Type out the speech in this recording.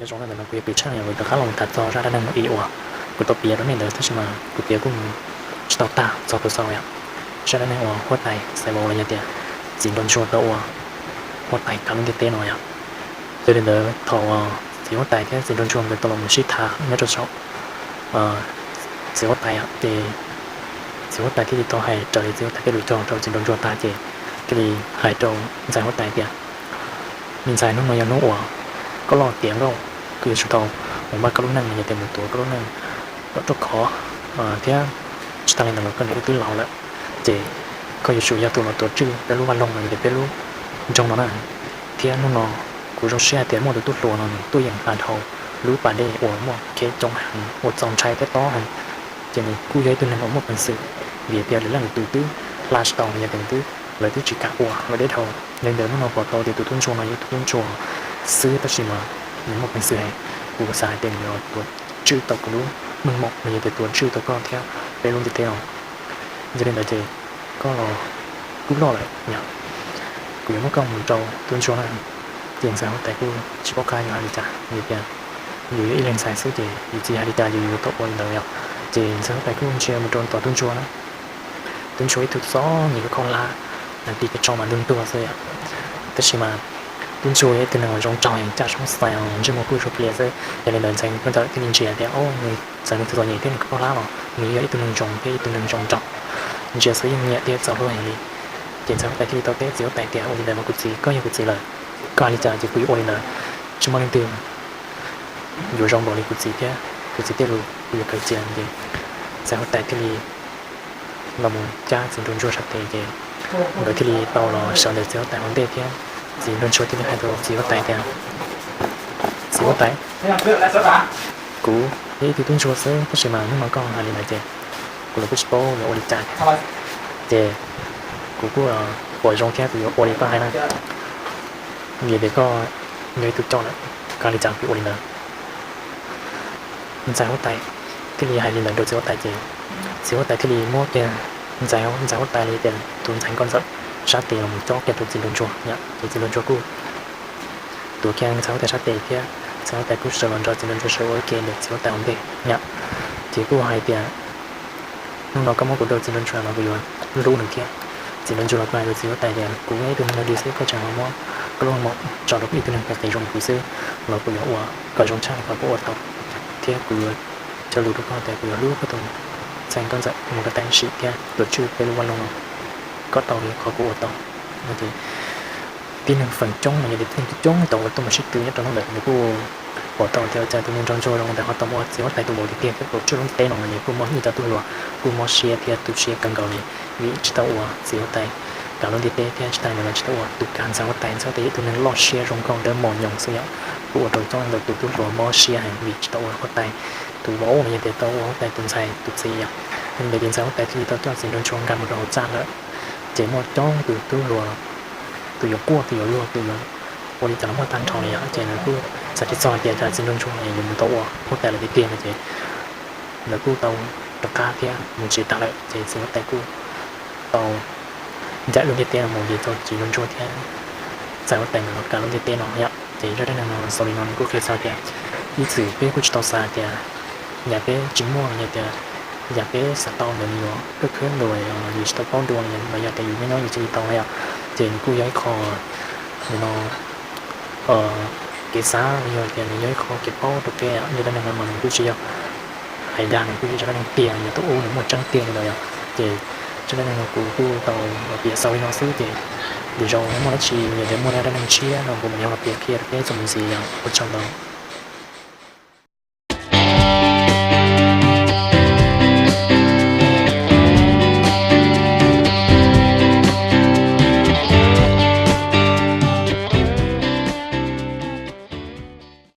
Zoo li ntawm no kuv yuav piav tshaj yog kuv rov qab los tham txog zaj dab neeg mus ib uas kuv tau piav rau nej ntawd, tab sis mas kuv piav kuj tsis tau tag txog txhua xaus yom. Zaj dab neeg uas huab tais Xaiv Vauv los yog tias txiv nraug ntsuag tau ua huab tais kav lub ntiaj teb no yom. Yog li ntawd thaum uas txiv huab tais thiab txiv nraug ntsuag nkawd tau los mus sib tham nyob rau saum txiv huab tais ces txiv huab tais thiaj li tau hais raws li txiv huab tais tej lus cog rau txiv nraug ntsuag tag ces thiaj li hais rau ntxhais huab tais tias, me ntxhais, hnub no yog hnub uas koj loj tiav nkauj, koj yuav tsum tau mus npaj koj lub neej los yog tias mus tuav koj lub neej kom rau khov thiab tsis tas li ntawd los koj niam wb twb laus lawm, ces koj yuav tsum yog tus los tuav tswj peb lub vaj loog los yog tias peb lub nroog no na. Thiab hnub no kuv zoo siab hais tias muaj tus tub hluas no nws tuaj yeem hla dhau lub pas dej uas muaj kheb coob heev uas txaus ntshai thiab tob heev, ces nws kuj yog ib tug neeg uas muaj peev xwm, vim tias lwm leej lwm tus twb hla tsis tau los yog tias nws twb, lawv twb tsis kam ua lawv deb dhau. Yog li ntawd hnub no pom tau tias tus tub ntsuag no yog ib tug tub ntsuag xwb tab sis mas nws muaj peev xwm heev, kuv xav hais tias nws yuav tuav tswj tau kuv lub meej mom los yog tias tuav tswj tau koj thiab peb lub ntiaj teb no. Yog li ntawd ces koj los kuj loj lawm yom, kuv yuav muab koj mus rau tub ntsuag na. Ces ntxhais huab tais kuj tsis paub qab yuav hais li cas vim tias yus yog ib leeg ntxhais xwb ces yus txiv hais li cas yus yuav tau ua li ntawd yom. Ces ntxhais huab tais kuj ntsia mus rau tom tub ntsuag na. Tub ntsuag ib tug txom nyem khaub hlab, nws tig kiag tso mas ntuag ntuag xwb yom. Tab sis mas tub ntsuag yog ib tug neeg uas zoo nraug, caj soob xais, ntsej muag kuj zoo plias xwb. Yog li ntawd ntxhais nkauj ntxawm thiaj li ntsia tias, o, nws txawm nws txom nyem thiab nws khaub hlab los nws yog ib tug neeg zoo thiab ib tug neeg zoo nraug, ntsia xwb yeej nyiam thiab txaus hlub heev li. Ces ntxhais huab tais thiaj li tau teb txiv huab tais tias, ua li ntawd mas kuv txiv, koj yog kuv txiv lawm, koj hais li cas ces kuv yuav ua li ntawd, tsis muaj leej twg yuav zoo npaum li kuv txiv thiab kuv txiv tej lus kuv yuav kawm cia. Ces ntxhais huab tais thiaj li los mus cab txiv nraug ntsuag sab tes ces nkawd thiaj li tau los sawv ntawm txiv huab tais hauv ntej thiab txiv nraug ntsuag thiaj li hais rau txiv huab tais tias, txiv huab tais, kuv yog ib tug tub ntsuag xwb tab sis mas hnub no koj hais li ntawd ces kuv los kuj tsis paub yuav ua li cas, ces kuv kuj pom zoo thiab kuv yuav ua li koj hais na. Vim tias koj yog ib tug coj lawm, koj hais li cas kuv ua li ntawd. Ntxhais huab tais thiaj li hais li ntawd rau txiv huab tais ces txiv huab tais thiaj li muab kiag ntxhais, ntxhais huab tais li tias tus ntxhais nkauj ntxawm sab tes los mus cob kiag rau txiv nraug ntsuag yom. Ces txiv nraug ntsuag kuj tuav kiag ntxhais huab tais sab tes thiab ntxhais huab tais kuj sawv los nrog txiv nraug ntsuag sawv ua ib ke ntawm txiv huab tais hauv ntej yom. Ces kuj hais tias, hnub no koj muab kuv rau txiv nraug ntsuag los kuv yuav hlub nws thiab. Txiv nraug ntsuag los kuj hais rau txiv huab tais tias, kuv yog ib tug neeg dog dig xwb, koj tseem ho muab koj lub meej mom tso rau ib tug neeg pem tes zoo li kuv xwb los kuv yuav ua kom zoo tshaj li qhov kuv ua tau, thiab kuv yuav cog lus rau koj tias kuv yuav hlub koj tus ntxhais nkauj ntxawm mus rau tam sim thiab tuav tswj peb lub vaj loog no kom tau li qhov kuv ua tau. Ces tib neeg feem coob los yog tias tib neeg coob coob tau uas tuaj mus sib tw nyob rau hnub ntawd nws kuj pom tau tias cas tus neeg nraug ntsuag zoo li ntawd ho tau mus ua txiv huab tais tus vauv tiag tiag thiab tuav tswj lub ntiaj teb no los nws kuj mob nyiaj tau tub hluas, kuj mob siab thiab tu siab kawg nkaus li, vim tsis tau ua txiv huab tais kav lub ntiaj teb thiab tsis tas li ntawd los tsis tau ua tus kav ntxhais huab tais. Ntxhais huab tais yog ib tug neeg loj siab zoo nkauj dawb mos nyoos xwb yom, kuj ua rau coob leej ntau tus tub hluas mob siab heev vim tsis tau ua huab tais tus vauv los yog tias tau ua huab tais tus ntxhais tus txiv yom. Yog li ntawd ces ntxhais huab tais thiaj li tau coj txiv nraug ntsuag nkag mus rau hauv txaj lawm. Ces muaj coob tus tub hluas, tus yuav quaj tus yuav luag tus yuav ua li cas los muaj tag nrho li yom. Ces lawv kuj xav tsis txog hais tias cas txiv nraug ntsuag no yuav mus tau ua huab tais lawm tiag tiag no ces lawv kuj tau rov qab thiab mus tsev tag lawm. Ces txiv huab tais kuj tau ncaim lub ntiaj teb no mus ces txog txiv nraug ntsuag thiab ntxhais huab tais nkawd los kav lub ntiaj teb no yom. Ces zaj dab neeg no xaus li no nws kuj qhia txog tias ib txwm peb kuj tsis tau xav tias yam peb tsis muaj los yog tias yam peb xav tau ntawd nws yuav khwb khwb ntuas los yus tsis tau paub dua los yog tias yus nyob nyob yus cia li tau yom. Ces nws kuj yog ib qho, nim no kev xav los yog tias nws yog ib qho kev paub rau peb. Zaj dab neeg no mas nws kuj tsis yog hais dag, nws kuj yog zaj dab neeg tiag, yog thaum ub nws muaj tseeb tiag li ntawd yom. Ces zaj dab neeg no kuv kuj tau piav xaus li no xwb ces lwm zaus muaj dab tsi los yog tias muaj dab neeg tshiab no kuv mam li ho piav qhia rau peb txuas mus ntxiv yom. Ua tsaug ntau.